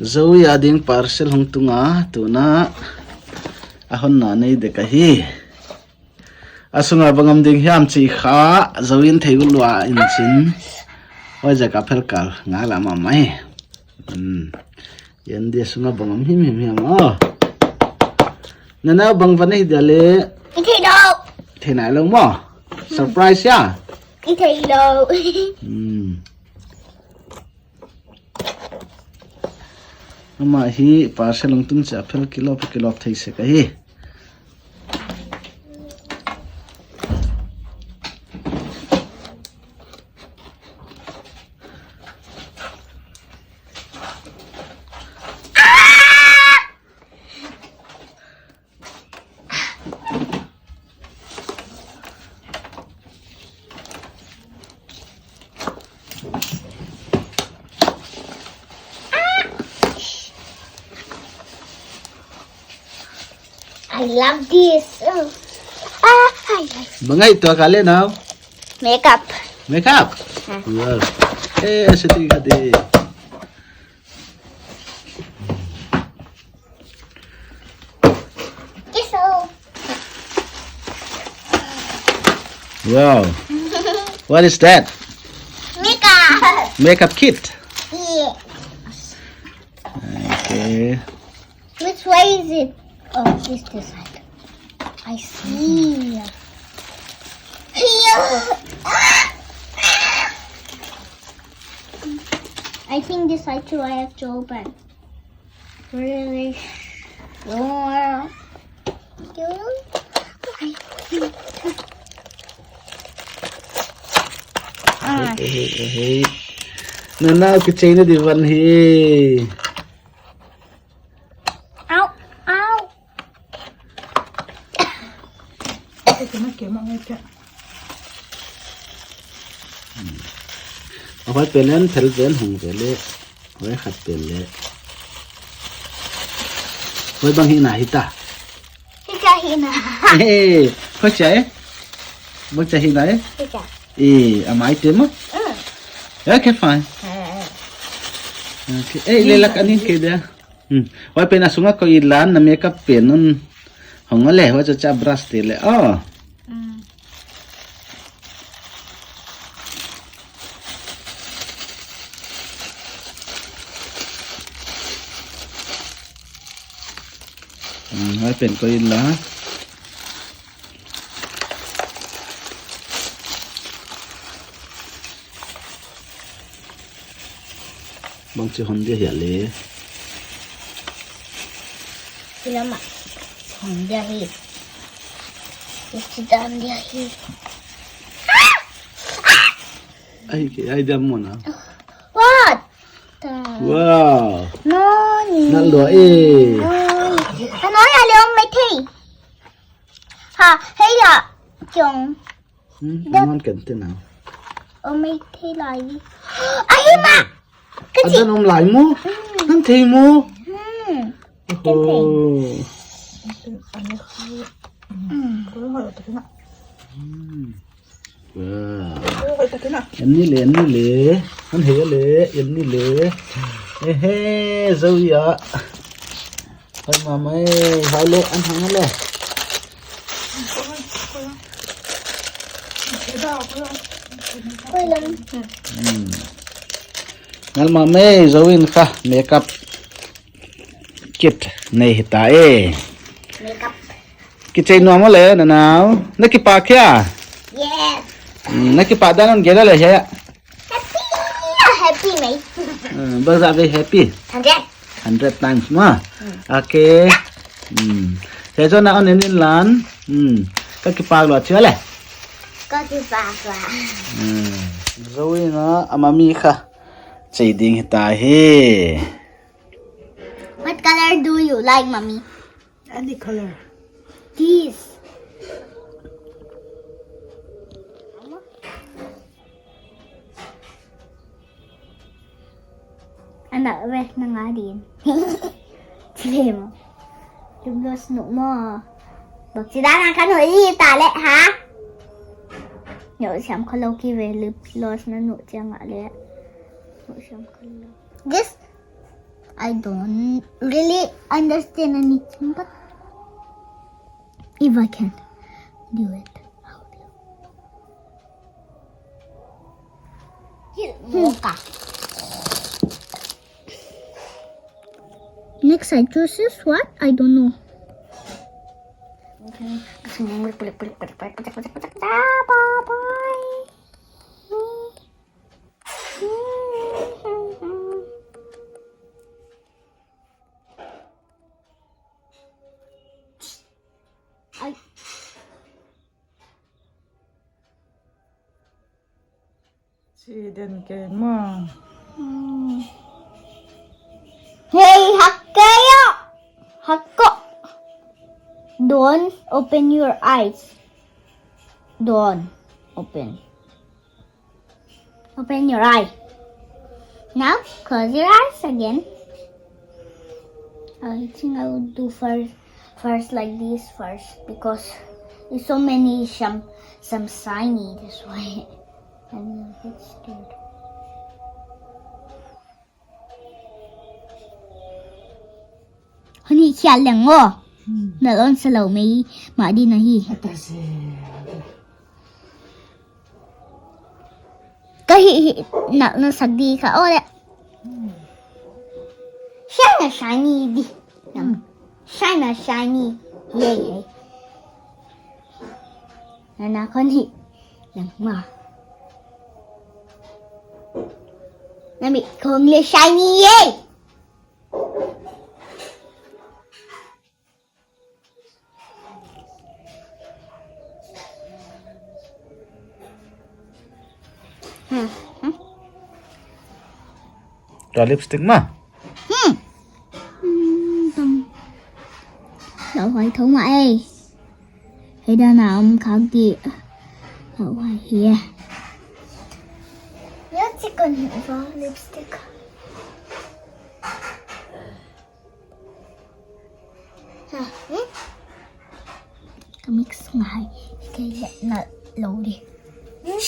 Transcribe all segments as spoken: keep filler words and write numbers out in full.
Zoe a ding parcel hong tung a, tuna a honna nei dek ahi. A sunga bang om ding hiam chih kha Zoe in thei ulua in chin. Huaiziak a phel kal ngal a mahmah hi. Hmm. Yan dia sunga bang om himhim hiam aw. Nana, bang va nei dia leh. I thei lou. Thei nailou maw. Surprise hia. I thei lou. Hmm. Amah hi parcel hong tun chiah phel kilawp, kilawp thei sek ahi. I love this. Oh. Ah, I like Bang ahia tua kha leh nau? Makeup. Makeup? Hmm. Wow. Eh, sedih kah dia. Kiss all. Wow. What is that? Makeup. Makeup kit? Yeah. Okay. Which way is it? Oh, it's this side. I see. Here. I think this side too, I have to open. Really? Don't wanna do I think. Ah. Hey, hey, hey, hey. Nana, kichei na di van hi. Ow, ow. A huai pen en, phel pen hong ve leh. Huai khat pen leh. Huai bang hihna hita? Hichia hihna. Eh, huchia eh? Bangchia hihna eh? Hichia. Eh, a mai te maw? Mm. Okay, fine. Eh. Okay. Eh, leilak anin kei dia. Hmm. Huai pen a sunga koi lan na makeup pen un hong leh, huai chu chia brush te leh. Oh. Mm. Hmm, huai pen koi la. Bangchi hon dia hia leh. Sila ma. Hon dia hi. Bangchi dan dia hi. Ai, ke, ai dia mona. What? Wow. No ni. Nalh lua eh. Nalh lua eh, leh om mai thei. Ha, hei ya. Chong. Hmm, da- non kan te na. Om mai thei lai. Ai ma. Ka chi. Adan om lai maw? Hmm. Nan thei maw? Hmm. Kan thei. Oh. Hmm. Hmm. Wow. Em ni leh, em ni leh. An hei leh, em ni leh. Ehe, Zoe a. Hai mama e, hai leh, an hang leh. Koi lam. Hmm. Ngal mama e, Zoe in kha makeup kit nei hita e. Makeup. Kichei nuam leh, nanau. Na kipak hia? Yes. Hmm, na kipak dan hon gen leh hia. Happy, happy mai. Hmm, bangzah vei happy? Hundred. Hundred times maw. Hmm. Okay. Hmm. Hei Zoe, na hon en inla. Hmm. Ka kipak lua chia leh. Ka kipak lua. Hmm. Zoe in a mummy kha chei ding hita hi. What color do you like, Mommy? Any color. This. Anak weh nang adin. Cile mo. Lublos nuk mo. Bak sida na kanu i tale ha. Nuk siam khalou ki weh, lublos na nuk siam a leh. Nuk siam khalou. This I don't really understand anything, but if I can do it, I'll do. Hmm. Next, I choose this. What? I don't know. Okay. I Si den ke ma. Hmm. Hey, Hakkayo. Hakko. Don't open your eyes. Don't open. Open your eye. Now, close your eyes again. I think I would do first, first like this first, because it's so many some, some shiny, that's why. And it's good. Honey, kia leng o. Hmm. Na lon sa lou mai, ma di na hi. Ata se. Ka hi, hi, na, na sak di ka, o le. Hmm. Shiny, shiny di. Hmm. Shiny, shiny. Yay, yay. Na, na kon hi. Yang ma. Na mi kong le shiny, yay. Hmm, hmm. Tua lipstick ma? Hmm. Hmm, hmm. Lau hai thong ma ei. Hei da na om khak di. Lau hai hi. Yo, chicken lipstick. Ha, hmm? Ka mix ngai. Kei le na lou di. Hmm?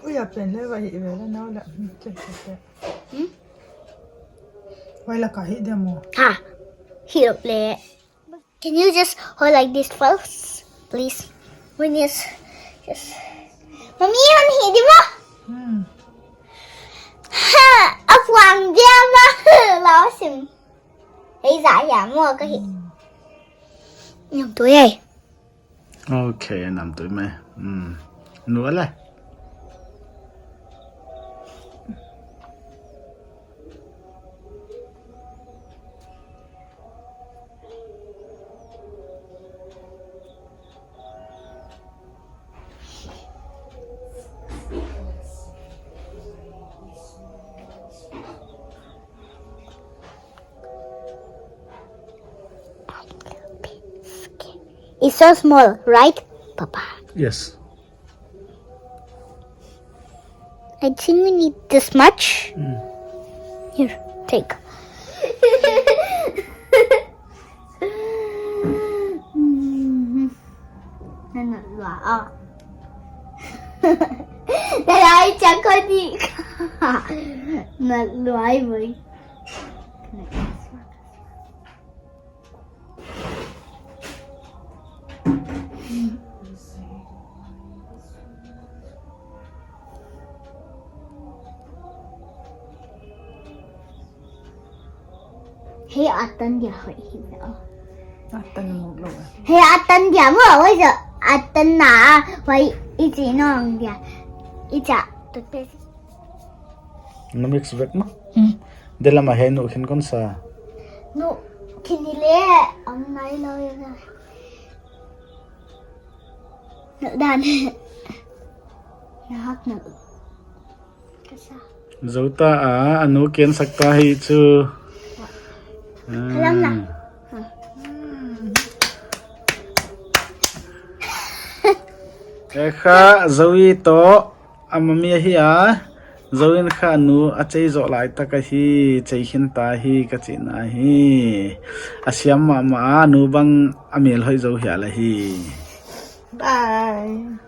Ui, a pen le vai hi ve le nau la. Hmm, che, che, che. Hmm? Vai la ka hi de mo. Ha. Hi le. Can you just hold like this first, please? When you s-, just, Mommy, hon hi di maw? Hmm. Ha, a puang dia maw. Lau sim. Hei za ya maw ka hi. Hmm. Nang tu ye. Okay, nam tu mai. Hmm. Nu le. It's so small, right, Papa? Yes. I think we need this much. Mm. Here, take. Mm. Na, na, lua, ah. Na, na, ai, chak ko di. Na, lua, ai, boy. Hei, a tan dia hoih hi ve. A tan mawk lou. Hei, a tan dia maw, hoih zaw, a tan na, hoih i chi nong dia. I cha, toothpaste. Na mix vek maw. Hmm. Delama hei nu khin kon sa. Nu khin hi le, am nai lou ya. Na dan. Na hak na. Ka sa. Zo ta a, a nu ken sak ta hi chu. Ka lam na. Ah. Ha. E kha, Zoe toh. A mami ahi a, Zoe in kha nu a chei zoh lai tak ahi, chei khin ta hi ka chihna hi. A siam mahmah a, nu bang a mel hoih zo hial ahi. Bye.